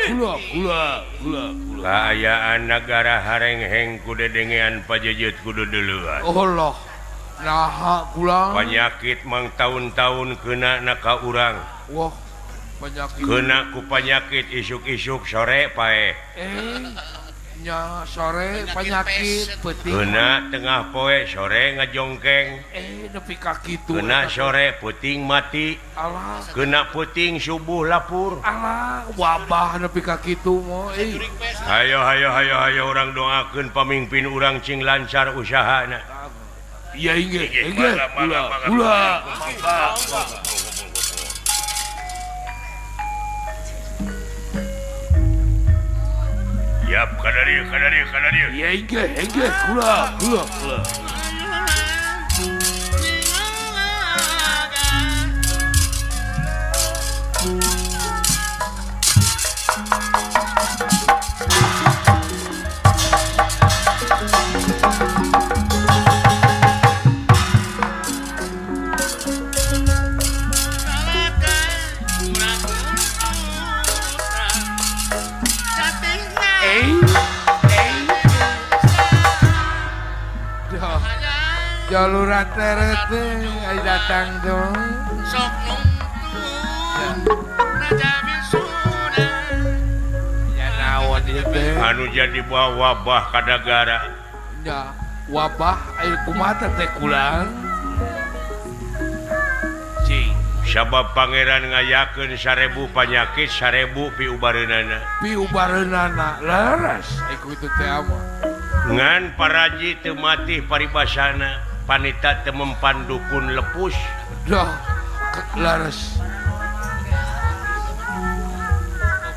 Kula kula kula kula. Kaayaan nagara harengheng ku dedengean pajejeut kudu deuleuan. Allah. Naha kula. Panyakit mang taun-taun kena na ka urang. Wah, penyakit. Kena ku panyakit isuk-isuk sore pae. Nya sore penyakit peuting. Kena tengah poe sore ngajongkeng. Nepi ka kitu. Kena sore peuting mati. Alah. Kena peuting subuh lapur. Alah, wabah nepi ka kitu mah. Hayo hayo hayo hayo urang doakeun pamimpin urang cing lancar usahana. Iya inggih, inggih. Kula, kula. Yap, kadari, kadari, kadari. Ya inggih, inggih, kula, kula, kula. Jalur teret ay datang dong. Sok nungtun raja misuna. Ya naon ieu teh? Anu jadi bawa wabah ka nagara. Nya, wabah aya kumaha teh kulang? Cing, sabab pangeran ngayakeun 1000 panyakit 1000 piubareunana. Piubareunana leres iku itu teh mah. Ngan paraji teu matih paribasana. Panita teu mempan dukun lepus. Dah, leres.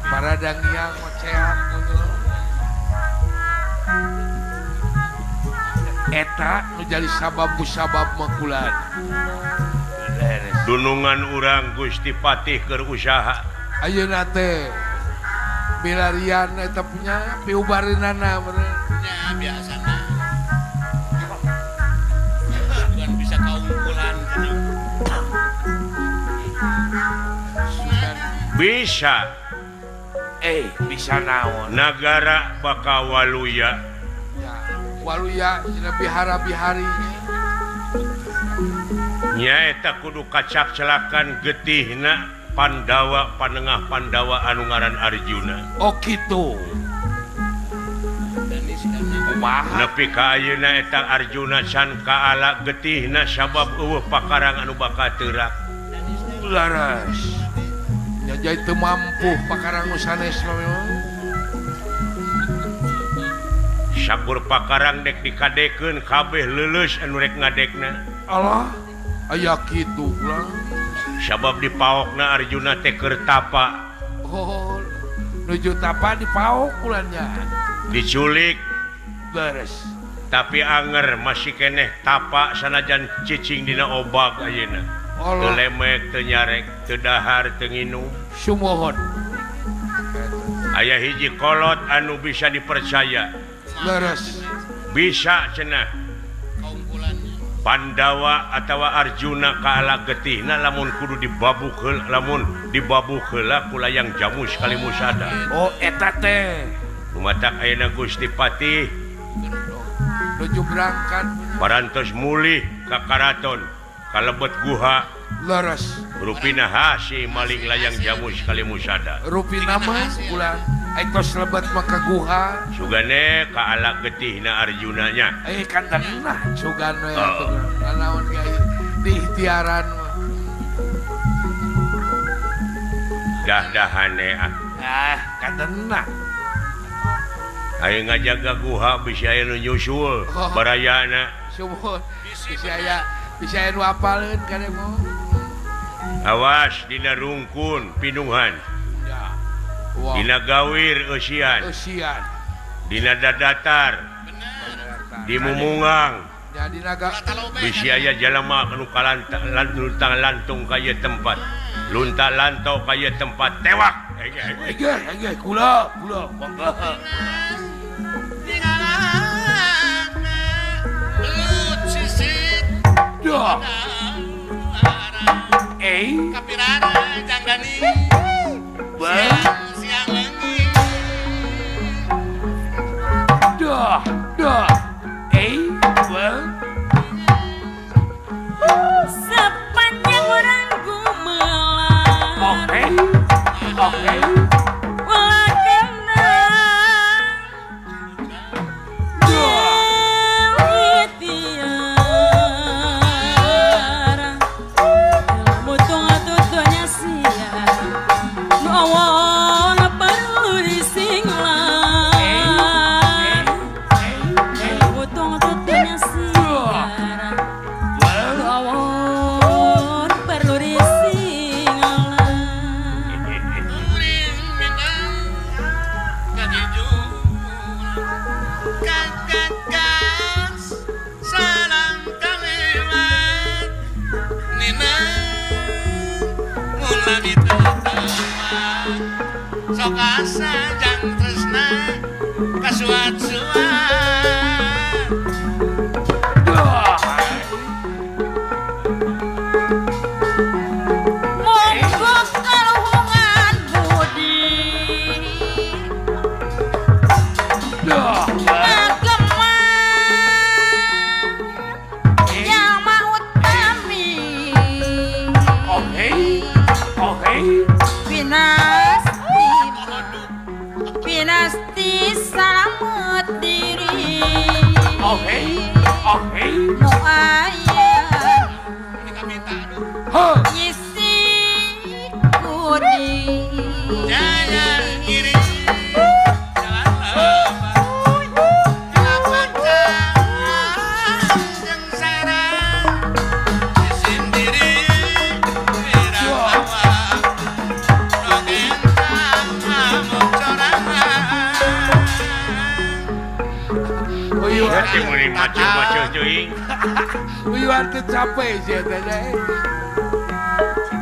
Para dangiang ngoceak gitu. Eta nu jadi sabab musabab makulan. Leres. Dunungan urang Gusti Patih keur usaha. Ayeuna teh milarian eta punya piubareunana meureun. Nya biasana. Bukan bisa kaungkulan gitu. Bisa. Bisa naon? Nagara bakal waluya. Ya, waluya cenah bihara-bihari. Nya eta kudu kacap celakan getihna Pandawa panengah Pandawa anu ngaran Arjuna. Oh kitu. Nepi ka ayeuna eta Arjuna can kaala getihna sabab eueuh pakarang anu bakal teurak. Laras. Nya jadi teu mampu pakarang nu sanes mah memang. Sakur pakarang dek dikadekeun kabeh leuleus anu rek ngadekna. Allah, aya kitu ulah. Sabab dipaokna Arjuna teh keur tapa. Oh, nuju tapa dipaok ulannya. Diculik. Beres. Tapi anger masih keneh tapa sanajan cicing dina obag ayeuna. Teu lemek, teu nyarek, teu dahar, teu nginum. Sumuhun. Aya hiji kolot anu bisa dipercaya. Leres. Bisa cenah. Pandawa atawa Arjuna kaala getihna lamun kudu dibabuk heula, lamun dibabuk heula ku layang jamus kalimusada. Oh eta teh. Lumatak ayeuna Gusti Patih nuju berangkat parantos mulih ka karaton kalebet guha. Leres. Rupina hasi maling layang jamus kalimusada. Rupina mah ulah tos lebet mah ka guha. Sugane kaala getihna Arjuna nya. Kantenah sugan we atuh. Naon ge diikhtiaran mah. Dah-dahane ah. Ah, kantenah. Ayo ngajaga guha bisa aya nu nyusul barayana. Sumuhun. Bisa aya nu apaleun kade mah. Awas dina rungkun pinungan. Ya. Wow. Dina gawir eusian. Eusian. Dina dadatar. Di mumungang. Ya dina bisi aya jalma anu kalantung lantung ka ieu tempat. Lunta lantau ka ieu tempat tewak. Engge engge kula kula mangga. Duh. Kapirana Jang Dani. Siang Sok asa jang tresna kasuat-suat. Monggo kaluhungan budi agama yang maha utami. Oke, oke. Pinasti, pinasti salamet diri. Oke, oke. Nu aya Ini kami minta aduh. Ngisi kudi. Jaya kiri jalan lebar. Delapan jeung sarang sendiri pirang awak dongeng ngamuk corangan. Uyuhan Teh meuni macu-macu teuing. Uyuhan teu capek sih eta teh.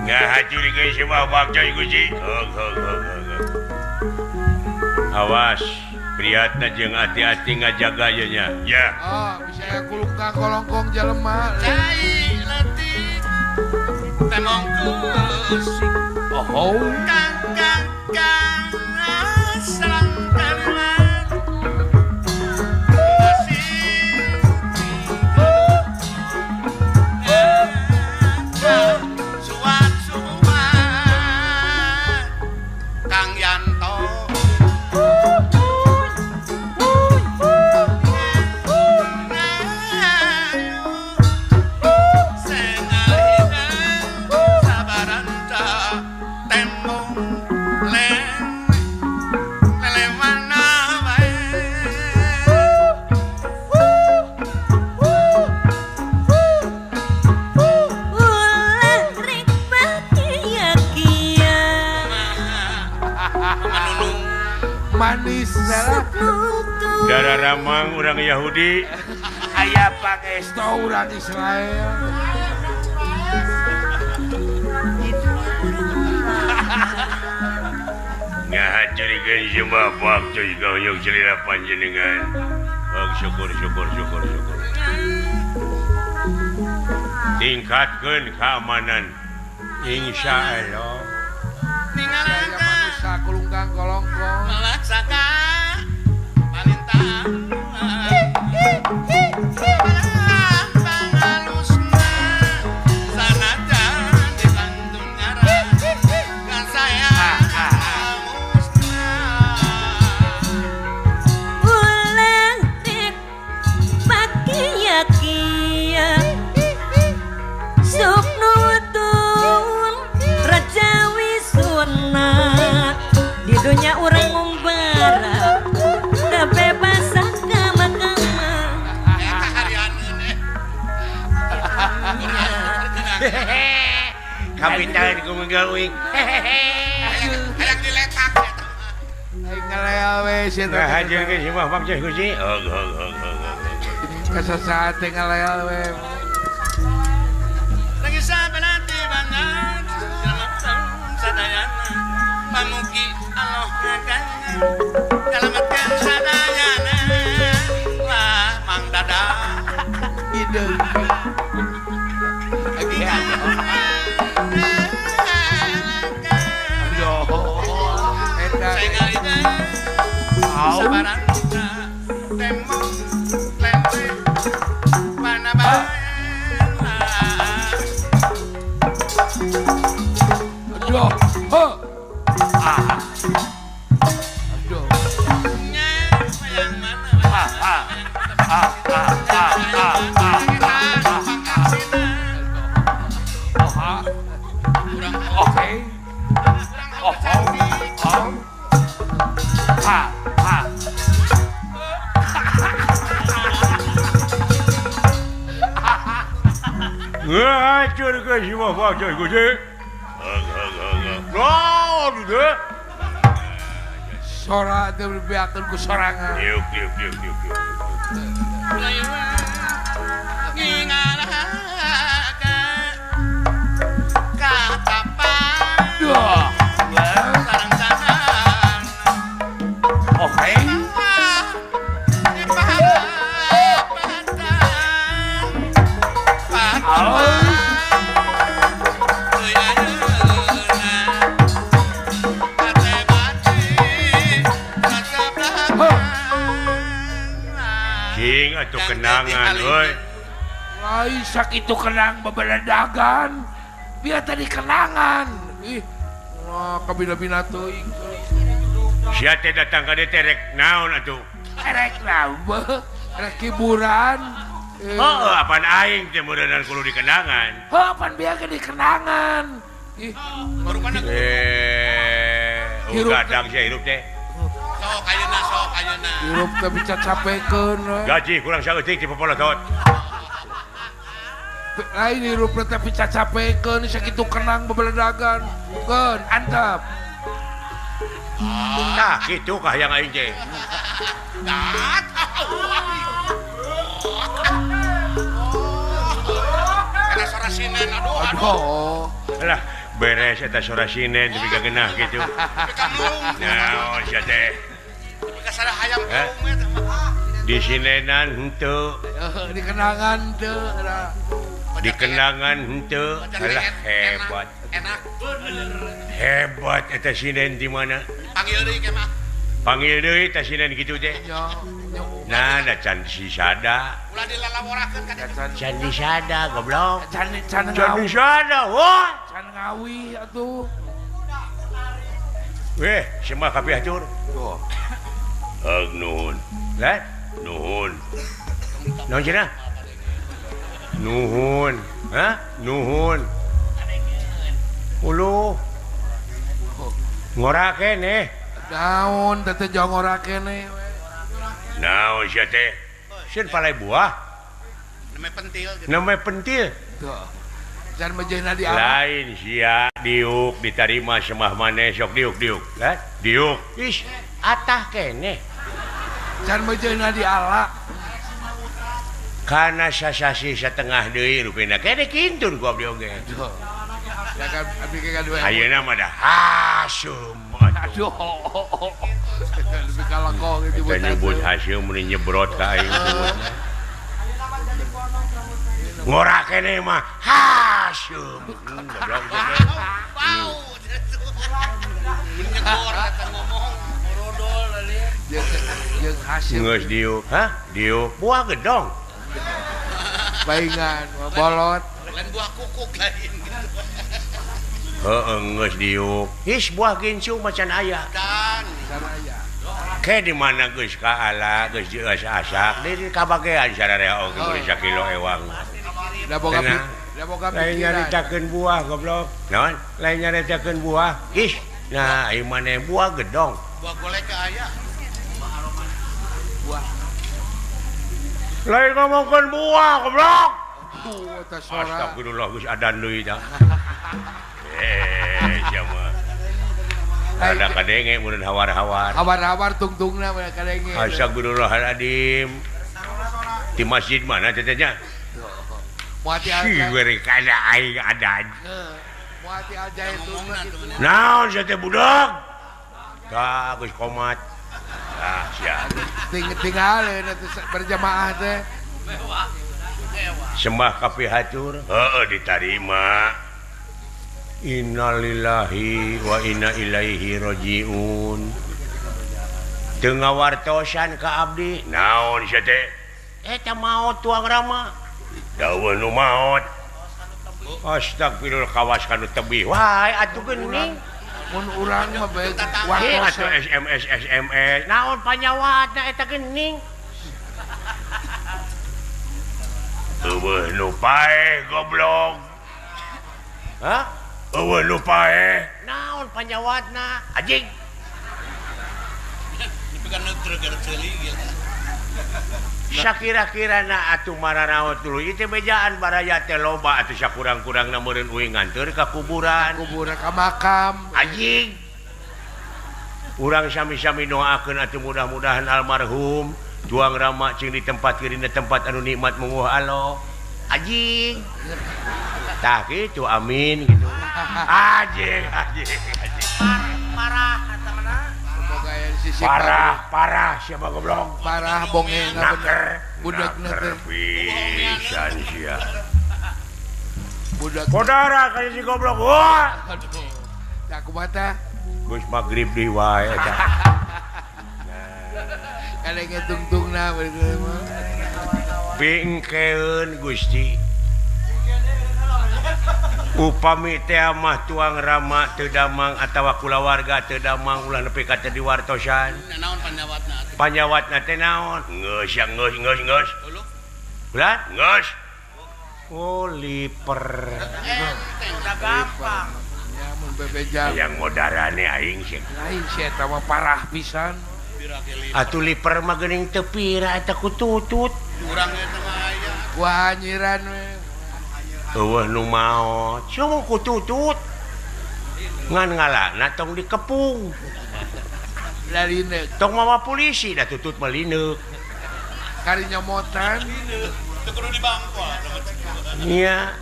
Ngahajurikeun si Mbah Bagja Gusti. Heug heug heug heug. Awas, priatna jeung hati-hati ngajaga ye nya. Ya. Ah, bisa aya kulungkang kolongkong jelema. Cai leutik temong kusik. Oh, Kang kang kang salang kalimat masih suat suat Kang Yanto Ulah rek bahagia manis salah. Darah ramang urang Yahudi. Aya pangestu urang Israel. Ngahajurikeun si Mbah Bagja gahuyung salira panjenengan. Heug syukur syukur syukur syukur. Tingkatkeun keamanan. Insya Allah. Aya manusia kulungkang kolongkong. Melaksaka palintah pangalusna sanajan dikantun ngarah ka saya musna. Ulah rek bahagia Suknutun Raja Wisuna. Di dunia urang ngumbara da bebas kama-kama. Eta harianeun eh. Kapitan kumaha uing. Hayang diletak eta. Aing ngelel we sia teh. Ngahajurikeun si Mbah Bagja Gusti. Heug heug heug heug. Kasasaat teh ngelel we. Lagi sabenati banget selamatkan sadayana pamugi Allah ngagana selamatkan sadayana lah Mang Dadang Hideung. Lagi aduh. Eta Au. Sabaranta tembok lente mana bae. Aduh. Ho. Ah. Aduh. Nya yang mana? Ah ah. Ah ah ah ah ah. Oh ha. Oke. Oh oh. Oh. Ha ha. Ngahajurikeun si Mbah Bagja Gusti. Heug heug heug heug. Naon teh? Sora teh bebeakeun ku sorangan. Yuk yuk yuk yuk yuk. Ngingalaka katapa Duh. sarang sana. Aing atuh kenangan euy. Lain sakitu kenang bebeledagan. Biar tadi kenangan. Ih, wah kabina-bina teuing. Sia teh datang ka dieu teh rek naon atuh? Rek naon? Rek hiburan. Heeh, apaan aing teh meureunnan kudu dikenangan. Heuh, apaan biar ge dikenangan. Ih, hirup gadang sia hirup teh. Sok ayeuna, sok ayeuna. Hirup teh bisa capekeun we. Gaji kurang saeutik di popolotot. Lain hirup teh bisa capekeun sakitu kenang bebeledagan. Keun antep. Tah kitu kah yang aing teh. Kana sora sinen aduh aduh. Lah beres eta sora sinen tapi ka geunah kitu. Naon sia teh? Tapi ka sarah hayam kaum eta mah. Di sinenan henteu. Di kenangan teu. Di kenangan henteu. Alah hebat. Enak. Hebat eta sinen di mana? Panggil deui ke mah. Panggil deui eta sinen kitu teh. Nah, da can disada. Ulah dilalaborakeun ka ditu. Can disada goblok. Can disada, wah. Can ngawi atuh. Weh, semah kabeh atur. Tuh. Heug nuhun. Lah, nuhun. Naon cenah? Nuhun. Hah? Nuhun. Uluh. Ngora keneh. Naon teh teh ngora keneh. Naon sia teh? Sieun palai buah. Name pentil gitu. Name pentil. Tuh. Can mejehna di alam. Lain sia diuk ditarima semah maneh sok diuk-diuk. Lah, diuk. Ih, atah keneh. Can mejehna di ala. Kana sasasi satengah deui rupina keneh kintun ku abdi oge. Tuh. Ya kan abdi ge kadua. Ayeuna mah da hasum atuh. Aduh. Lebih kalako gitu nyebut hasil mun nyebrot ka aing sebutna. Ngora keneh mah hasum. Goblok Bau. Mun nyegor eta ngomong borodol jeung hasil. Geus diuk. Hah? Diuk buah gedong. Paingan bolot. Lain buah kukuk lain gitu. Heeh geus diuk. His buah gincu macan aya. Dan aya. Ke di mana geus ka ala geus diasak-asak di kabagean sararea oge meuli sakilo ewang. Da boga lain nyaritakeun buah goblok. Naon? Lain nyaritakeun buah. Ih, nah ieu maneh buah gedong. Buah golek ke aya. Buah. Lain ngomongkeun buah goblok. Eta sora. Astagfirullah geus adan deui tah. Sia mah. Ada kadenge mun hawar-hawar. Hawar-hawar tungtungna mun kadenge. Astagfirullahaladzim. Di masjid mana teh nya? Muati aja. Si kada aing adan. Muati aja itu. Naon sia teh budak? Ka geus komat. Ah sia. Tinggal berjamaah teh. Sembah kapihatur. Heeh ditarima. Innalillahi wa inna ilaihi rajiun. Teu ngawartosan ka abdi. Naon sia teh? Eta maot tuang rama. Daweuh nu maot. Astagfirullah kawas kanu tebih. Wae atuh geuning. Mun urang mah bae wartosan. Atuh SMS SMS. Naon panyawatna eta geuning? Eueuh nu paeh goblok. Hah? Eueuh nu paeh. Naon panyawatna? Anjing. Dipegang trigger ceuli gila. Sakira-kirana atuh mararaot dulu ieu teh bejaan baraya teh loba atuh sakurang-kurangna meureun uing nganteur ka kuburan. Kuburan ka makam. Anjing. Urang sami-sami doakeun atuh mudah-mudahan almarhum tuang rama cing di tempat kirina tempat anu nikmat munguh Allah. Anjing. Tah kitu amin gitu. Anjing, anjing, anjing. Parah eta mana? Parah, parah siapa goblok? Parah bongena bener. Budakna teh pisan sia. Budak. Kodara ka si goblok. Wah. Aduh. Tah kumaha tah? Geus magrib deui wae eta. Kalenge tungtungna mah. Pingkeun Gusti. Upami teh mah tuang Rama teu damang atawa kulawarga teu damang ulah nepi ka teu diwartosan. Naon panyawatna atuh? Panyawatna teh naon? Geus ya geus geus geus. Ulah geus. Oh liper. Udah gampang. Ya mun bebeja. Yang modarane aing sih. Lain sih eta mah parah pisan. Atuh liper mah geuning teu pira eta ku tutut. Urang eta mah aya. Wah anyiran we. Eueuh nu maot, cuma ku tutut. Ngan ngalana tong dikepung. Lalineuk. Tong mawa polisi da tutut mah lineuk. Kari nyomotan. Teu kudu dibangkol. Nya.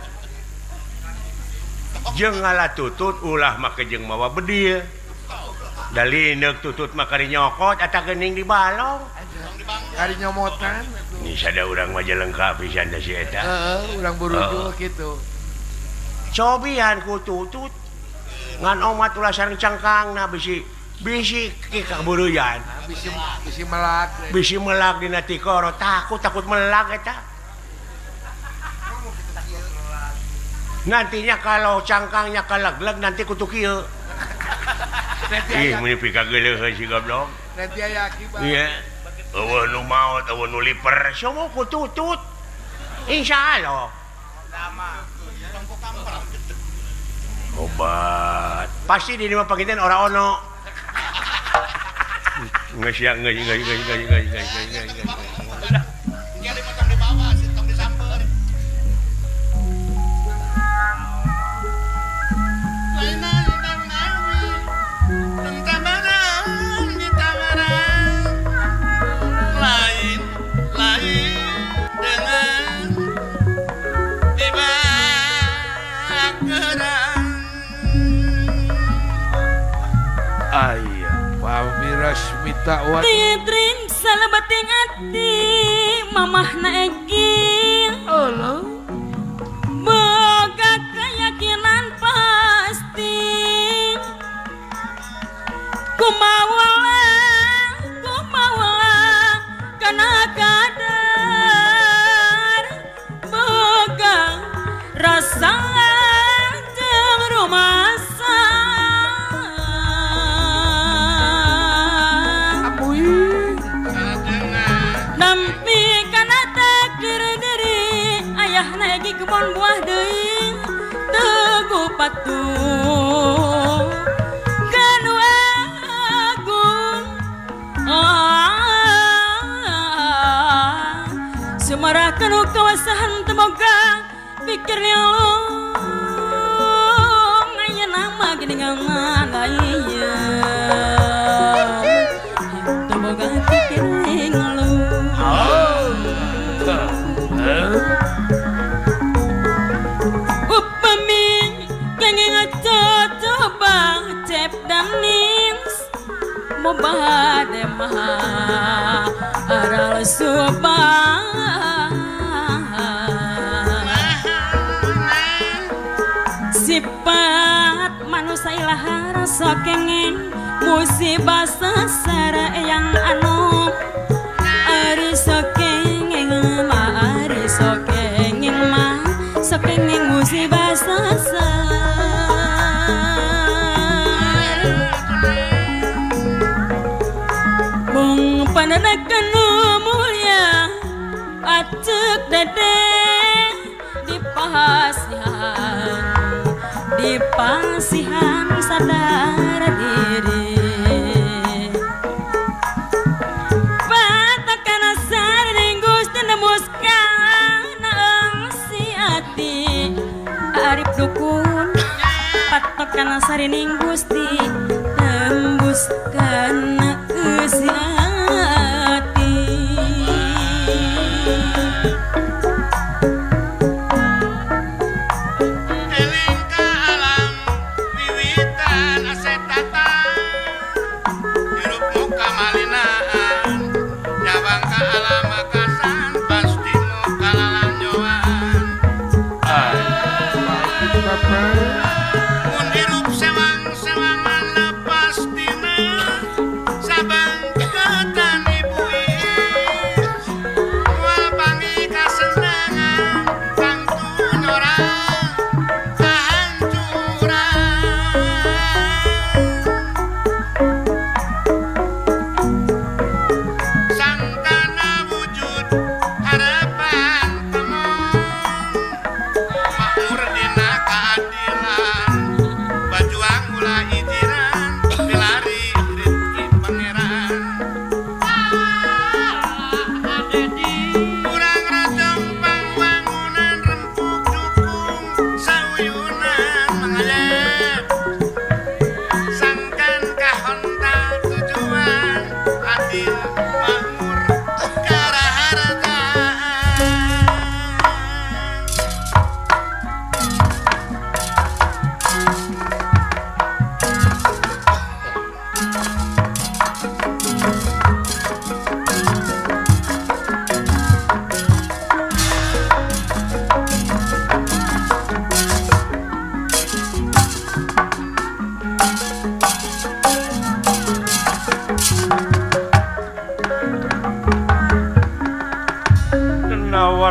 Jeung ngala tutut ulah make jeung mawa bedil. Da lineuk tutut mah kari nyokot eta geuning di balong. Kari nyomotan. Ini sada urang mah lengkap pisan da si eta. Heeh, urang burujul kitu. Cobian ku tutut. Ngan omat ulah sareng cangkangna bisi bisi kaburuyan. Bisi bisi melak. Bisi melak dina tikoro, takut takut melak eta. Nantinya kalau cangkangnya kalegleg nanti kutu kieu. Ih, mun pikageuleuh si goblok. Nanti aya akibat. Iya. Eueuh nu maot, eueuh nu liper, semua ku tutut. Insyaallah. Obat. Pasti di mah panginten ora ono. Geus ya geus geus geus geus geus geus geus geus. Tong dibawa, tong disamper. Lain dengan dibakaran. Ayah pamiras mita wan Titrim salebeting ati mamahna Egi. Allah boga keyakinan pasti kumawa kumawa kana kadar boga rasa jeung rumasa. Nampi kana takdir diri ayahna Egi kebon buah deui teguh patuh kanu agung. Sumarah kanu kawasahan temoga pikir nilung ayeuna mah geuningan lain temoga pikir nilung. Upami kenging coba cep dan nins mobade mah aral subang sifat manusia ilaha rasa kenging musibah sasara yang anom ari sokengeng mah ari sokengeng mah sokengeng musibah sasara mung pananakan mulia acek dede dipasihan dipasihan sadar diri patakana saring Gusti nembus kana si ati arif dukun patokana sarining Gusti tembus kana eusi ati. Eling ka alam wiwitan asetata hirup muka malinaan nyabang ka alam makasan pasti muka lalanjoan. Mun hirup sewang-sewangan lepas tina sabang ketan ibu is moal panggih ka Adil makmur karahartaan.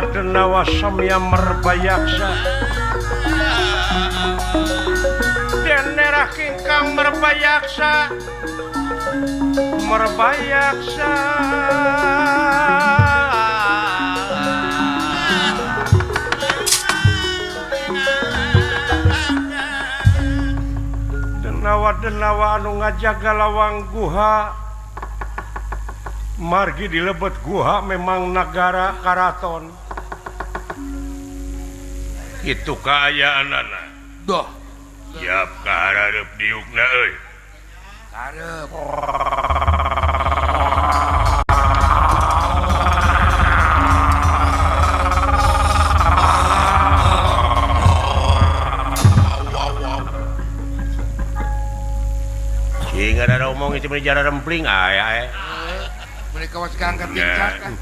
Denawa samya merbayaksa denerah kingkang merbayaksa merbayaksa denawa denawa anu ngajaga lawang guha margi dilebet guha memang nagara karaton itu kaayaan anak doh siap kahareup diukna euy karep sing ada omong itu meni jara rempling aya meni kawas gang katincak.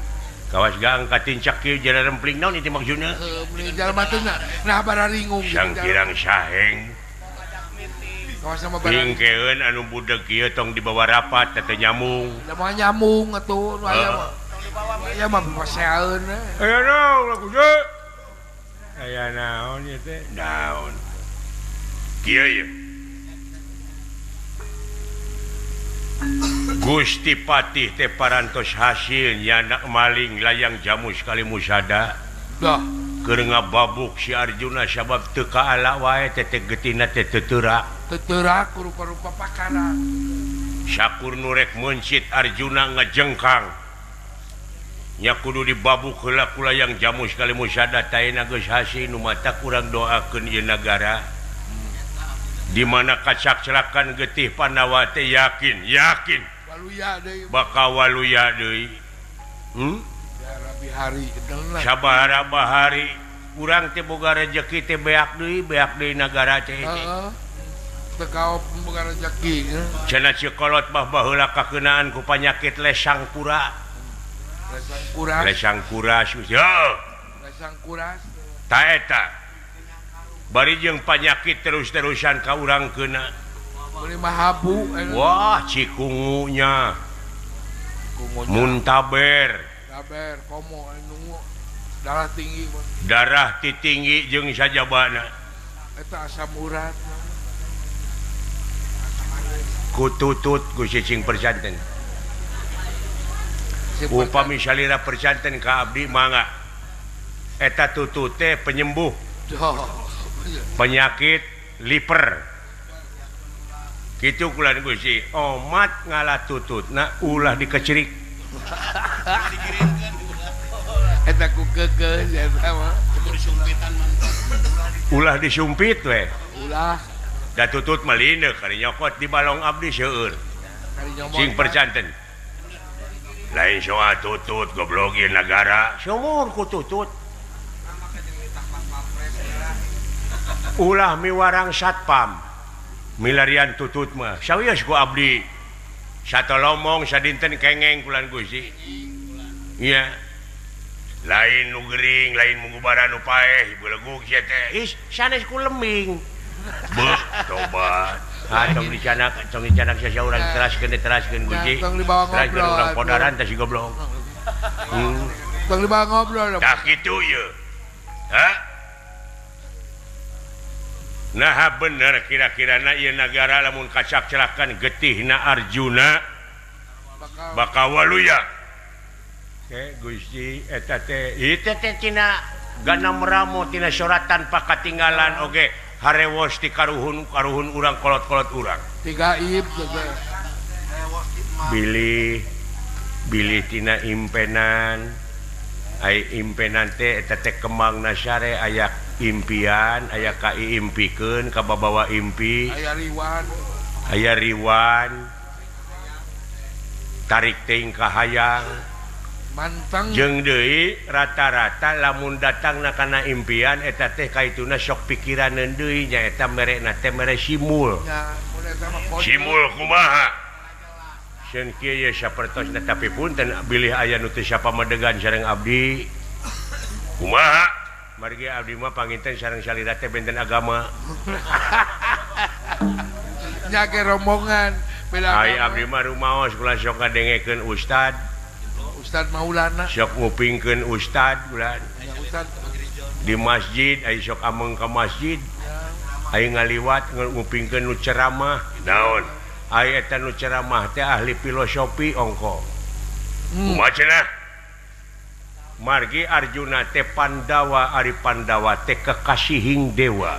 Kawas gang katincak kieu jara rempling naon itu maksudna? Meni jalma teh nah bararingung sangkirang saheng. Kawas sama barang. Hingkeun anu budeg kieu tong dibawa rapat teh nyamung. Da moal nyamung atuh nu aya mah. Aya mah paseaeun. Aya naon lagu ge? Aya naon ieu teh? Naon. Kieu ye. Gusti Patih teh parantos hasil nyanak maling layang jamus kali musada. Dah keur ngababuk si Arjuna sabab teu kaala wae teh getina teh teuterak. Teuterak rupa-rupa pakara. Sakur nu rek meuncit Arjuna ngajengkang. Nya kudu dibabuk heula ku layang jamus kali musada taena geus hasil nu mata kurang doakeun ieu nagara. Di mana kacak-celakan getih Pandawa teh yakin, yakin waluya deui. Bakal waluya deui. Ya Rabbi hari sabaraha hari urang teh boga rejeki teh beak deui nagara teh. Heeh. Teu kaop boga rejeki. Cenah cikolot mah baheula kakeunaan ku panyakit lesang kura. Lesang kuras. Lesang kuras. Yo. Lesang kuras. Ta eta. Bari jeung panyakit terus-terusan ka urang keuna. Meuli mahabu. Wah, cikungunya. Muntaber. Taber, komo anu darah tinggi. Darah ti tinggi jeung sajabana. Eta asam urat. Kututut ku cicing percanten. Upami salira percanten ka abdi mangga. Eta tutut teh penyembuh. Oh. Penyakit liver kitu kulan Gusti omat ngalah tututna ulah dikecerik eta ku keukeuh eta mah ulah disumpit we ulah da tutut mah lineuh kari nyokot di balong abdi seueur sing percanten lain soal tutut goblok ieu nagara sumur ku tutut ulah miwarang satpam milarian tutut mah sawios ku abdi satolomong sadinten kengeng kulan Gusti nya lain nu gering lain munggubaran nu paeh belegug sia teh ih sanes ku lembing beuh tobat ah tong dicanak sasaurang teraskeun Gusti tong dibawa ngobrol urang podaran teh si goblok tong dibawa ngobrol tah kitu ye ha. Nah bener kira-kira na ieu nagara lamun kacak-celakan getihna Arjuna bakal waluya. Ke Gusti eta teh ieu teh tina ganam ramo tina soratan pakatinggalan oge harewos ti karuhun urang kolot-kolot urang. Tiga ib bilih bilih tina impenan ai impenan teh eta teh kembang nasare aya impian aya ka iimpikeun ka babawa impi aya riwan Tarik teuing ka hayang. Mantang. Jeung deui rata-rata lamun datangna kana impian eta teh kaituna sok pikiraneun deui nyaeta merena teh mere simul. Simul kumaha? Sieun kieu ye sapertosna tapi punten bilih aya nu teu sapamadegan sareng abdi. Kumaha? Margi abdi mah panginten sareng salira teh benten agama. Nya ge rombongan. Ai abdi mah rumaos kula sok ngadengekeun ustad. Ustad Maulana sok ngupingkeun ustad ulah di masjid aya sok ameng ka masjid aya ngaliwat ngupingkeun nu ceramah naon aya eta nu ceramah teh ahli filosofi ongko kumaha cenah margi Arjuna teh Pandawa ari Pandawa teh kekasihing dewa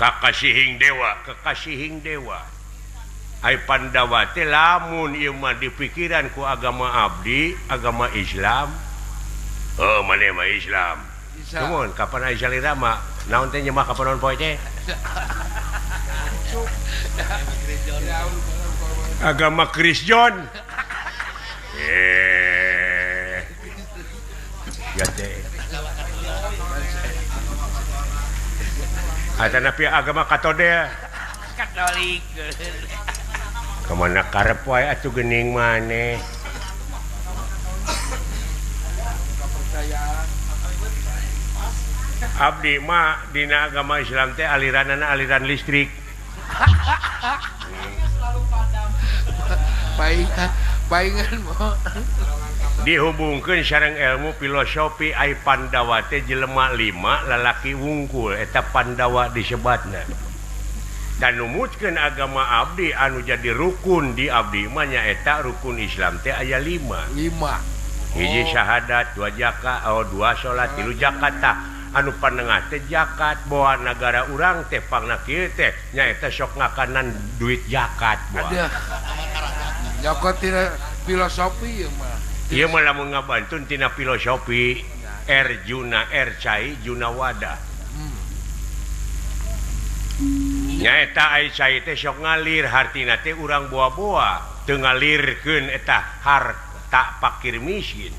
kakasihing dewa kekasihing dewa Ai Pandawa teh lamun ieu mah dipikiran ku agama abdi, agama Islam. Oh, maneh mah Islam. Nuhun, kapan aya salira mah naon teh nyemah kapan poe teh? Agama Krisjon. Ya teh. Atanapi agama Katodel. Katolik. Kemana karep wae atuh geuning maneh. Abdi mah dina agama Islam teh aliranana aliran listrik. Paingan mo. Dihubungkeun sareng ilmu filosofi ai Pandawa teh jelema 5 lalaki wungkul eta Pandawa disebatna. Dan numutkeun agama abdi anu jadi rukun di abdi mah nyaeta rukun Islam teh aya 5. 5. Hiji syahadat, 2 zakat, oh 2 salat, 3 zakat tah. Anu panengah teh zakat, boa nagara urang teh pangna kieu teh nyaeta sok ngakanan duit zakat boa. Nyokot tina filosofi ieu mah. Ieu mah lamun ngabantun tina filosofi R Juna R Cai Juna Wadah. Nyaeta ai cai teh sok ngalir hartina teh urang boa-boa teu ngalirkeun eta harta pakir miskin.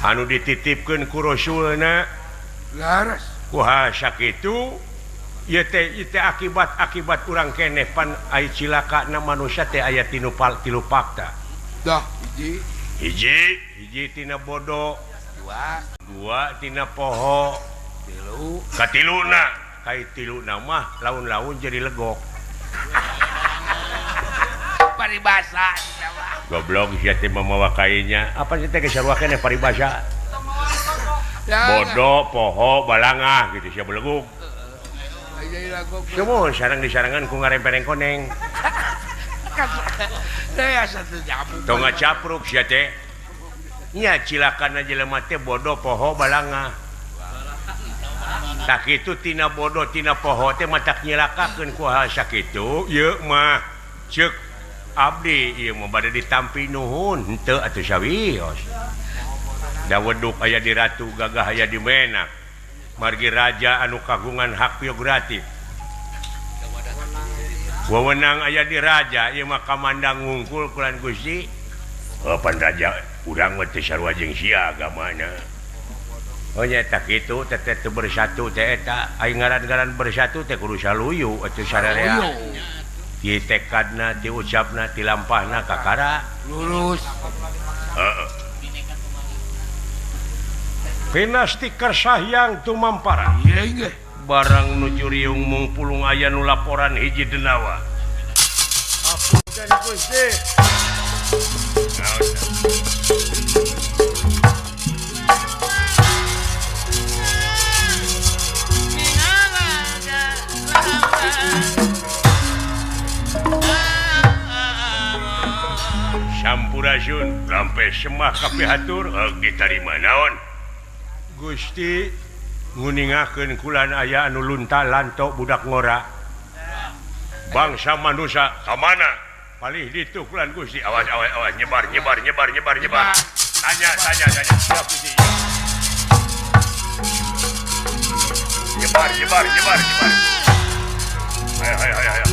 Anu dititipkeun ku Rasulna. Laras. Kuha sakitu ieu teh akibat-akibat urang keneh pan ai cilakana manusia teh aya tilu fakta. Dah hiji. Hiji tina bodoh, dua tina poho, tilu. Katiluna kai tilu nama laun-laun jadi legok. Paribasa goblok sia teh mamawa kainya. Apa sih teh geus sarua keneh paribasa? Bodoh, poho, balangah gitu sia beleguk. Sumuhun sareng disarengan ku ngarempereng koneng. Tong ngacapruk sia teh. Nya cilakana jelema teh bodoh, poho, balangah. Tak itu tina bodoh tina poho teh matak nyilakakeun ku hal sakitu ieu mah ceuk abdi ieu mah bade ditampi nuhun henteu atuh sawios da weduk aya di ratu gagah aya di menak margi raja anu kagungan hak prerogatif wewenang aya di raja ieu mah kamandang ngungkul kulan Gusti oh pan raja urang mah teu sarua jeung sia agamana. Oh nyaeta kitu teh teh bersatu teh eta ai ngaran-ngaran bersatu teh kudu saluyu atuh sararea. Ti tekadna, ti ucapna, ti lampahna kakara lurus. Heeh. Pinasti kersahyang tumampara. Ieu barang nuju riung mung pulung aya nu laporan hiji denawa. Apunten Gusti. Sampurasun sampai semah kapihatur ditarima naon Gusti nguningakeun kulan aya anu lunta lanto budak ngora bangsa manusia ka mana palih ditu kulan Gusti awas awas awas nyebar nyebar nyebar nyebar nyebar tanya tanya tanya siap Gusti nyebar nyebar nyebar nyebar Ayo ayo ayo.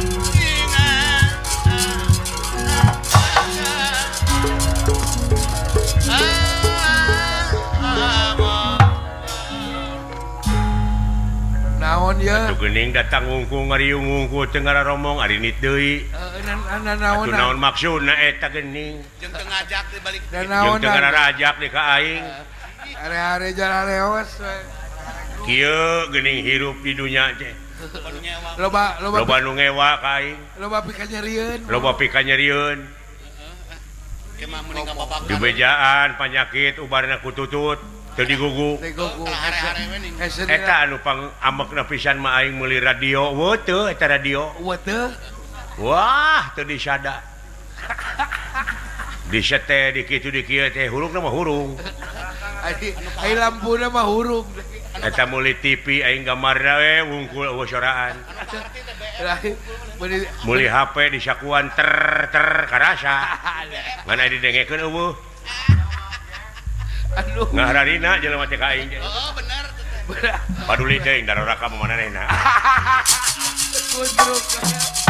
Naon ya? Atuh geuning datang ngungkung ngariung ngungkul teu ngararomong ari nit deui. Naon naon maksudna eta geuning? Jeung teu ngajak di balik. Jeung teu ngararajak di ka aing. Are-are jarareos we. Kieu geuning hirup di dunya teh. Loba loba loba nu ngewa ka aing. Loba pikanyerieun. Loba pikanyerieun. Dibejaan panyakit ubarna kututut teu digugu. Eta anu pang amekna pisan mah aing meuli radio. Weuh teu eta radio. Weuh teu. Wah, teu disada. Disete di kitu di kieu teh hurungna mah hurung. Ai lampuna mah hurung. Eta meuli TV aing gambarna we wungkul eueuh soraan. Meuli HP di sakuan ter ter karasa. Ngan aya didengekeun eueuh. Aduh. Ngahararina jelema teh ka aing teh. Oh, bener. Paduli teuing daroraka manehna. Kudruk.